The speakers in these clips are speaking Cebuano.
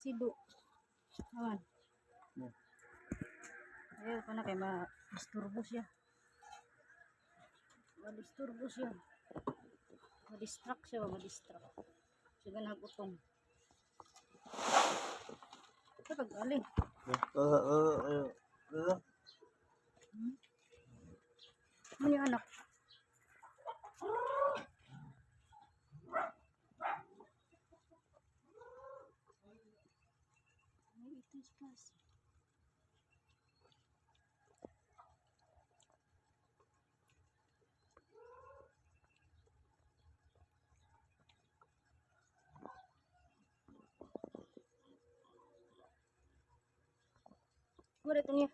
Sido. Awan. Ayaw ka na kay ma-disturbo siya. Ma-disturbo siya. Ma-distract siya ba? Ma-distract. Siya ganang utong. Ito pag-ali. Ano yung anak? Ay, ito is kasi. Wala ito niya.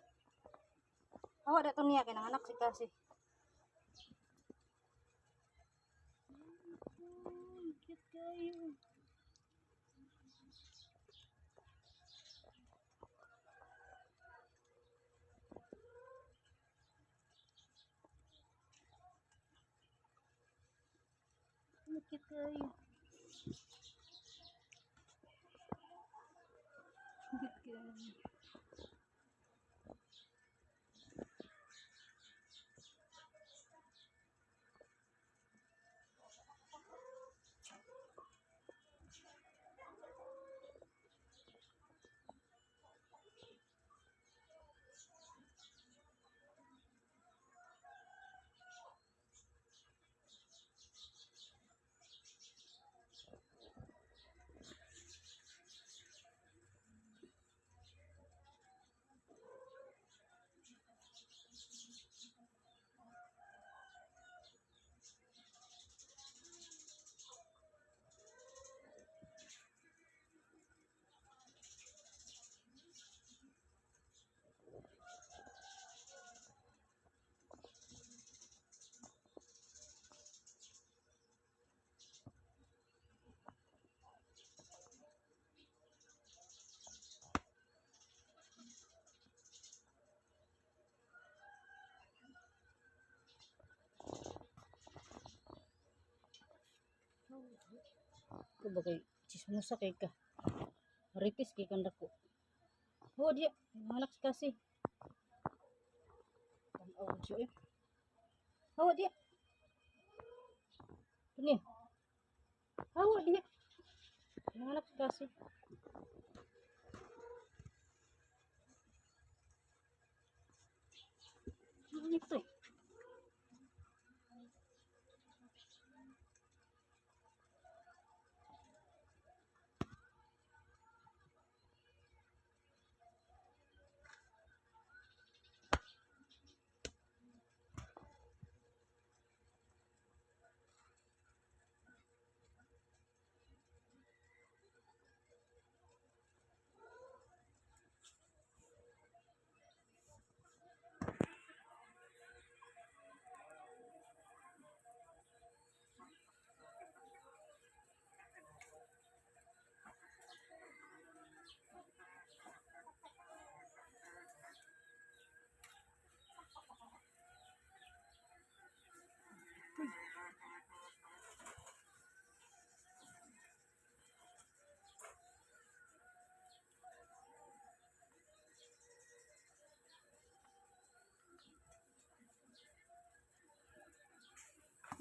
Awa ito niya kay anak si kasi. Ay, cute kayo. Ang cute kayo. Cute kayo. Ko ba kay chismosa kay ka. Marites kay kanda ko. Oh, diya. Yung anak si kasi. Tanaw siya eh. Hawa diya. Ini. Hawa diya. Yung anak si kasi. Ano ito eh?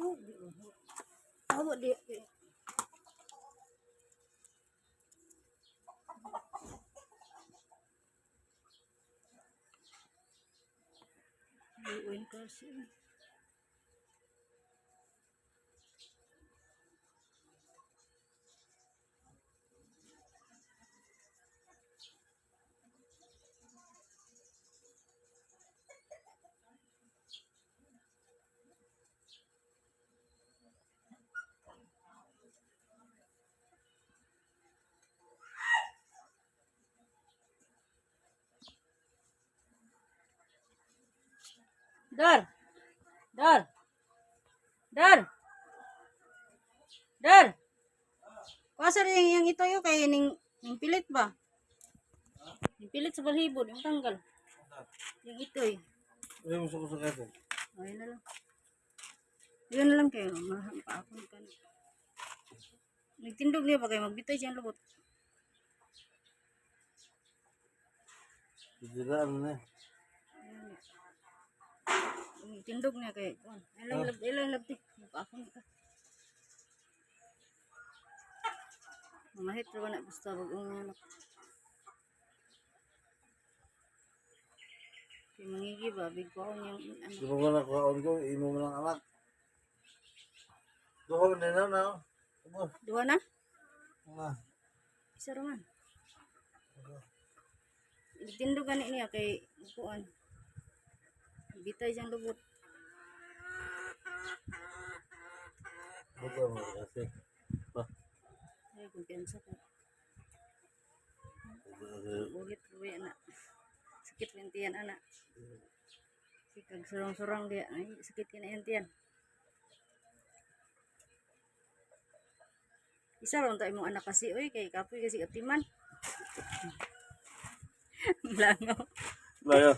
Oh, di. Hawa diya. Buuin kasi. Dar! Dar! Dar! Dar! Kuasa rin yung ito yun kay ning, ning pilit ba? Ning pilit sa balhibo, yung tanggal. Yung ito eh. Ay, gusto ko sa kaso. Ayun na lang. Ayun na lang kayo. Mahampakon ka na. Nagtindog niya ba kayo? Magbitay siyang lubot. Siraan na. Ang tindog niya kay kuan. Ilang lab, ilang labti. Paakon ka. Mamahit ra ba na basta bag-ong anak. Kay mangigi ba big ko niyang ano. Di mo na kuhaon ko, imo mo ng anak. Duha man din na. Ubos. Duha na? Na. Isa ra man. Tindog gani niya kay kuan. Bitay siyang lubot. Buka mo kasi. Ba. Ay, kumpiyansa ko. Ulit ruwi na. Sakit yung tiyan, anak. Sikag surang-surang dia. Ay, sakit ka na yung tiyan. Isa ron tayo mong anak kasi, oy, kay kapoy kasi atiman. Langaw. Layo.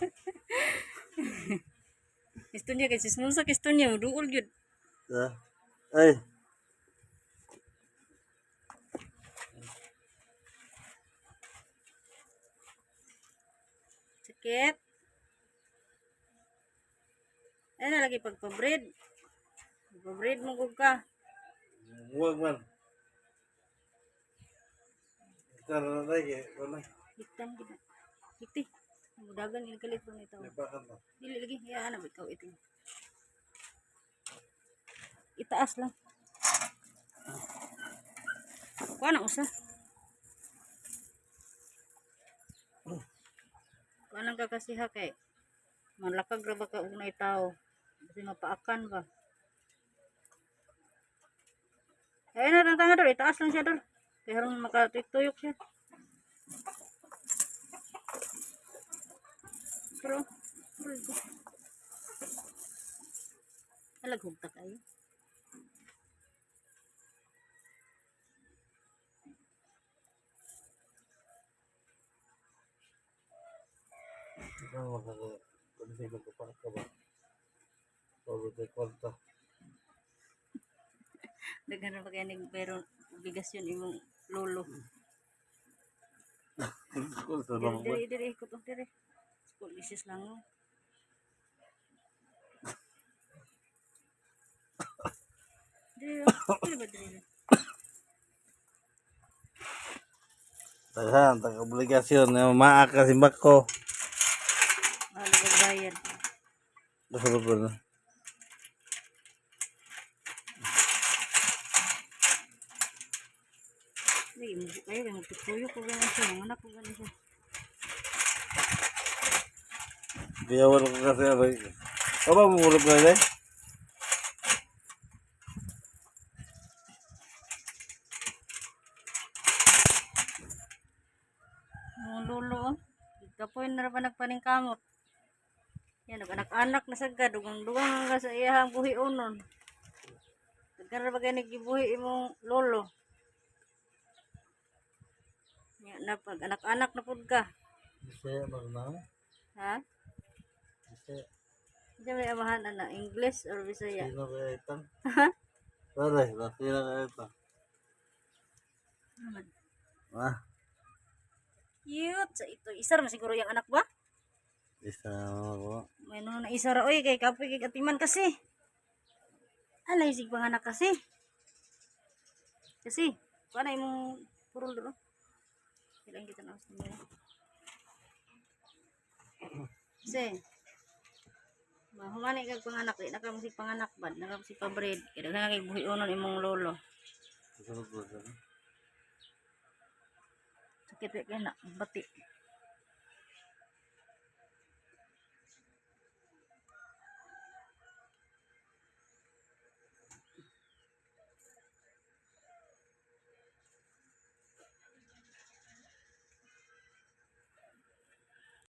Gusto niya kay sismusa, gusto niya, duol yun. Ah. Ay. Sakit. Ay, na lagi pagpabread. Pagpabread mo kung ka. Huwag man. Tara na lagi. Wala. Hiktan gid. Hikti. Mudagan yung kalit ni tao. Lipakan na. Dili lagi ya ana ba ikaw ito. Itaas lang. Kuha na usa. Kuha lang ka kasi ha kay manlakag ra ba ka og nay tao. Kasi mapaakan ba. Ayun na tanga dol, itaas lang siya dol. Kaya harong makatuyok siya. Pero, pero ito. Alaghugta kayo. Ikaw makaka. Kasi magkapak ka ba? Pabot ay kwarta. Daghan na pa kaya nig pero obligasyon imong lolo. School sa Dire mga dire dire ikot og dire. School isis lang mo. Dire, dire ba dire? Daghan, tag obligasyon na maaka si Bako. Mahal og bayad. Basta ba na? Dili mo kayo kay magtutuyo ko ganan siya, mga anak ko ganan siya. Biyawan ko kasi abay. Aba mo ulog na eh. Mga lolo oh. Kapoy na ra ba nagpaningkamot. Yan, nag-anak-anak na sagad, dugang-dugang ka sa iyahang buhi unon. Daghan ra ba kay naggibuhi imong lolo? Ya, na pag anak-anak na pud ka. Bisaya ba na? Ha? Bisaya. Hindi may amahan ana English or Bisaya. Sino kaya itang? Pare, sino kaya itang? Naman. Ah, Cute sa ito. Isa ra man siguro yung anak ba? isa ako. May no na isa ra oy kay kapoy kay atiman kasi. Alay sig panganak kasi. Kasi kuha na imong purol do. Kailangan kita na sa nila. Kasi mahumani kag panganak, di na ka masig panganak ba? Na ka masig pabread. Kaya daghan na kay buhionon imong lolo. Isa ba na? Sakit kay na bati.